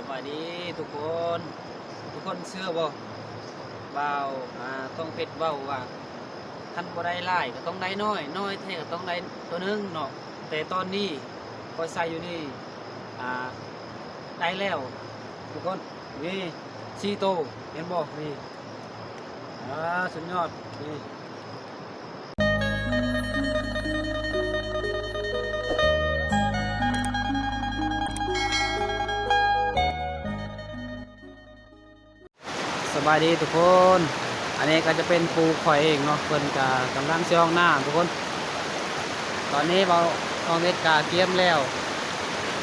ສະບາຍດີທຸກຄົນ, ທຸກຄົນເຊື່ອບໍ່? ບ່າວ ອ່າ ທອງເພັດເວົ້າວ່າ ຄັນບໍ່ໄດ້ຫຼາຍກໍຕ້ອງໄດ້ໜ້ອຍ, ໜ້ອຍແທ້ກໍຕ້ອງໄດ້ຕົວໜຶ່ງເນາະ. ແຕ່ຕອນນີ້ຂ້ອຍໃສ່ຢູ່ນີ້ ອ່າ ໄດ້ແລ້ວທຸກຄົນ. ນີ້ ສີ່ໂຕ ເຫັນບໍ່? ນີ້ ອ່າ ສຸດຍອດ ນີ້. ສະບາຍດີທຸກຄົນ, ອັນນີ້ກໍຈະເປັນປູຂ້ອຍເອງເນາະ, ເພິ່ນກໍກຳລັງຊິອອກນ້ຳທຸກຄົນ. ຕອນນີ້ບ່າວທອງເພັດກໍກຽມແລ້ວ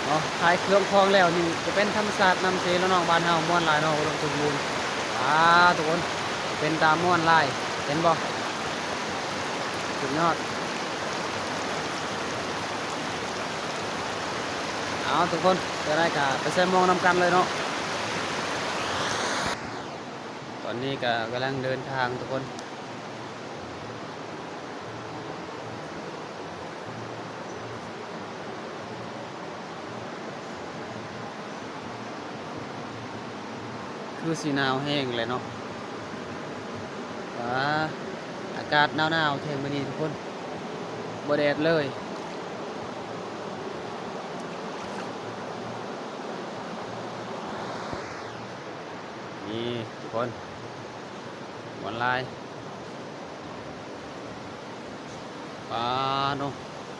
ເນາະ, ຂາຍເຄື່ອງຂອງແລ້ວ. ນີ້ຈະເປັນທຳມະຊາດນ້ຳເຊລະນອງບ້ານເຮົາ, ມ່ວນຫຼາຍເນາະ, ອຸດົມສົມບູນ. ອ່າ ທຸກຄົນ ເປັນຕາມ່ວນຫຼາຍ ເຫັນບໍ່? ສຸດຍອດ. ເອົາ ທຸກຄົນ ຈະໄດ້ກະໄປໃສ່ໝ່ອງນຳກັນເລີຍເນາະ. ຕອນນີ້ກະກຳລັງເດີນທາງທຸກຄົນ. ຄືຊິໜາວແຮງແຫຼະເນາະ. ວ້າ ອາກາດໜາວໆແທ້ມື້ນີ້ທຸກຄົນ, ບໍ່ແດດເລີຍ. ນີ້ທຸກຄົນ ມ່ວນຫຼາຍ. ປາໂນ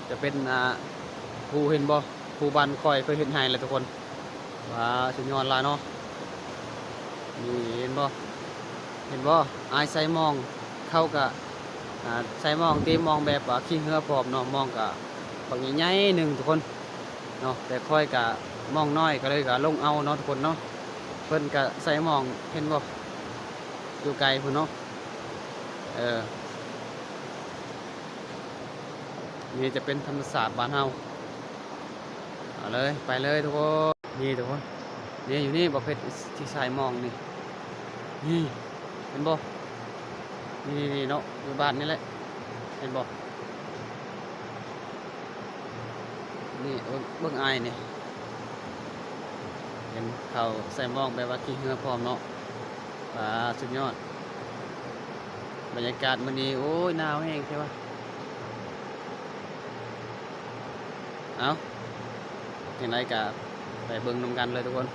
ຈະເປັນ ອ່າ ພູ ເຫັນບໍ່? ພູບ້ານຂ້ອຍເພິ່ນເຮັດໃຫ້ແຫຼະທຸກຄົນ. ປາ ສຸດຍອດຫຼາຍເນາະ. ນີ້ເຫັນບໍ່? ເຫັນບໍ່? ອ້າຍໃສ່ໝ່ອງ ເຂົາກະ ອ່າ ໃສ່ໝ່ອງ ຕີໝ່ອງແບບວ່າຂີ່ເຮືອພ້ອມເນາະ, ໝ່ອງກະບັກໃຫຍ່ໆໜຶ່ງທຸກຄົນເນາະ. ແຕ່ຂ້ອຍກະໝ່ອງນ້ອຍ ກໍເລີຍກະລົງເອົາເນາະທຸກຄົນເນາະ. ເພິ່ນກະໃສ່ໝ່ອງ ເຫັນບໍ່? ຢູ່ໄກພຸ້ນເນາະ. ເອີ ນີ້ຈະເປັນທຳມະຊາດບ້ານເຮົາ. ເອົາເລີຍ ໄປເລີຍທຸກຄົນ. ນີ້ທຸກຄົນ ນີ້ຢູ່ນີ້ ບໍ່ເພັດຊິໃສ່ໝ່ອງນີ້. ນີ້ ເຫັນບໍ່? ນີ້ໆໆເນາະ ຢູ່ບ້ານນີ້ແຫຼະ ເຫັນບໍ່? ນີ້ເບິ່ງ ເບິ່ງອ້າຍນີ້ ເຫັນເຂົາໃສ່ໝ່ອງແບບວ່າຂີ່ເຮືອພ້ອມເນາະ. ປາ ສຸດຍອດ. ບັນຍາກາດມື້ນີ້ ໂອ້ຍ ໜາວແຮງແທ້ວ່າ. ເອົ້າ ຈັ່ງໃດກະໄປເບິ່ງນຳກັນເລີຍທຸກຄົນ.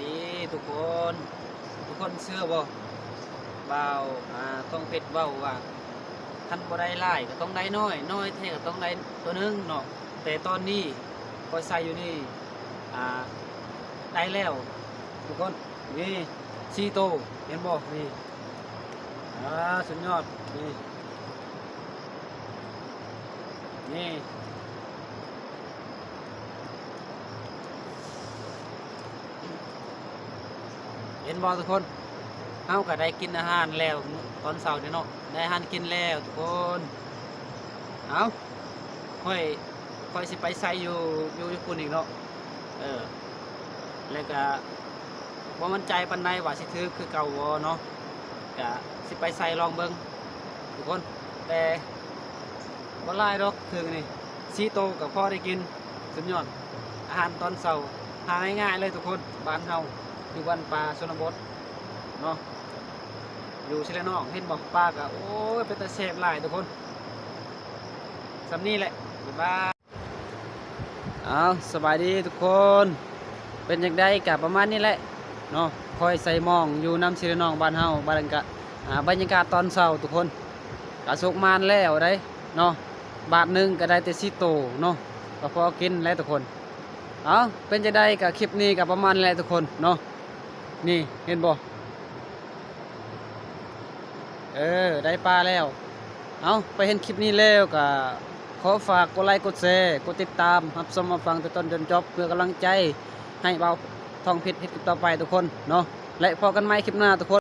ນີ້ທຸກຄົນ ທຸກຄົນເຊື່ອບໍ່? ບ່າວ ອ່າ ທອງເພັດເວົ້າວ່າ ຄັນບໍ່ໄດ້ຫຼາຍກໍຕ້ອງໄດ້ໜ້ອຍ ໜ້ອຍແທ້ກໍຕ້ອງໄດ້ໂຕໜຶ່ງເນາະ. ແຕ່ຕອນນີ້ຂ້ອຍໃສ່ຢູ່ນີ້ ອ່າ ໄດ້ແລ້ວທຸກຄົນ ນີ້ ສີ່ໂຕ ເຫັນບໍ່? ນີ້ ອ່າ ສຸດຍອດ ນີ້ ນີ້ ເຫັນບໍ່ທຸກຄົນ? ເຮົາກໍໄດ້ກິນອາຫານແລ້ວຕອນເຊົ້ານີ້ເນາະ ໄດ້ອາຫານກິນແລ້ວທຸກຄົນ. ເອົາ ຂ້ອຍ ຂ້ອຍຊິໄປໃສ່ຢູ່ ຢູ່ ຢູ່ພຸ້ນອີກເນາະ ເອີ ແລ້ວກະບໍ່ໝັ້ນໃຈປານໃດວ່າຊິຖືກຄືເກົ່າບໍ່ເນາະ ກະຊິໄປໃສ່ລອງເບິ່ງທຸກຄົນ. ແຕ່ບໍ່ຫຼາຍດອກ ຖືກນີ້ ສີ່ໂຕກໍພໍໄດ້ກິນ. ສຸດຍອດ ອາຫານຕອນເຊົ້າຫາງ່າຍໆເລີຍທຸກຄົນ ບ້ານເຮົາຢູ່ບ້ານປ່າຊົນນະບົດເນາະ ຢູ່ເຊລະນອງ. ເຫັນບໍ່ ປາກໍ ໂອ້ຍ ເປັນຕາແຊບຫຼາຍທຸກຄົນ. ສ່ຳນີ້ແຫຼະ ບາຍບາຍ. ເອົາ ສະບາຍດີທຸກຄົນ ເປັນຈັ່ງໃດກໍປະມານນີ້ແຫຼະເນາະ. ຂ້ອຍໃສ່ໝ່ອງຢູ່ນຳເຊລະນອງບ້ານເຮົາ ບາດນັ້ນກະ ອ່າ ບັນຍາກາດຕອນເຊົ້າທຸກຄົນ ກະສຸກມານແລ້ວໄດ໋ເນາະ. ບາດໜຶ່ງກໍໄດ້ແຕ່ສີ່ໂຕເນາະ ກໍພໍກິນແຫຼະທຸກຄົນ. ເອົາ ເປັນຈັ່ງໃດກໍຄລິບນີ້ກໍປະມານນີ້ແຫຼະທຸກຄົນເນາະ. ນີ້ເຫັນບໍ່? ເອີ ໄດ້ປາແລ້ວ. ເອົາ ໄປເຫັນຄລິບນີ້ແລ້ວກໍຂໍຝາກກົດໄລ ກົດແຊ ກົດຕິດຕາມ ຮັບຊົມຮັບຟັງແຕ່ຕົ້ນຈົນຈົບ ເພື່ອກຳລັງໃຈໃຫ້ບ່າວທອງເພັດເຮັດຄລິບຕໍ່ໄປທຸກຄົນເນາະ ແລະ ພໍ້ກັນໃໝ່ຄລິບໜ້າທຸກຄົນ.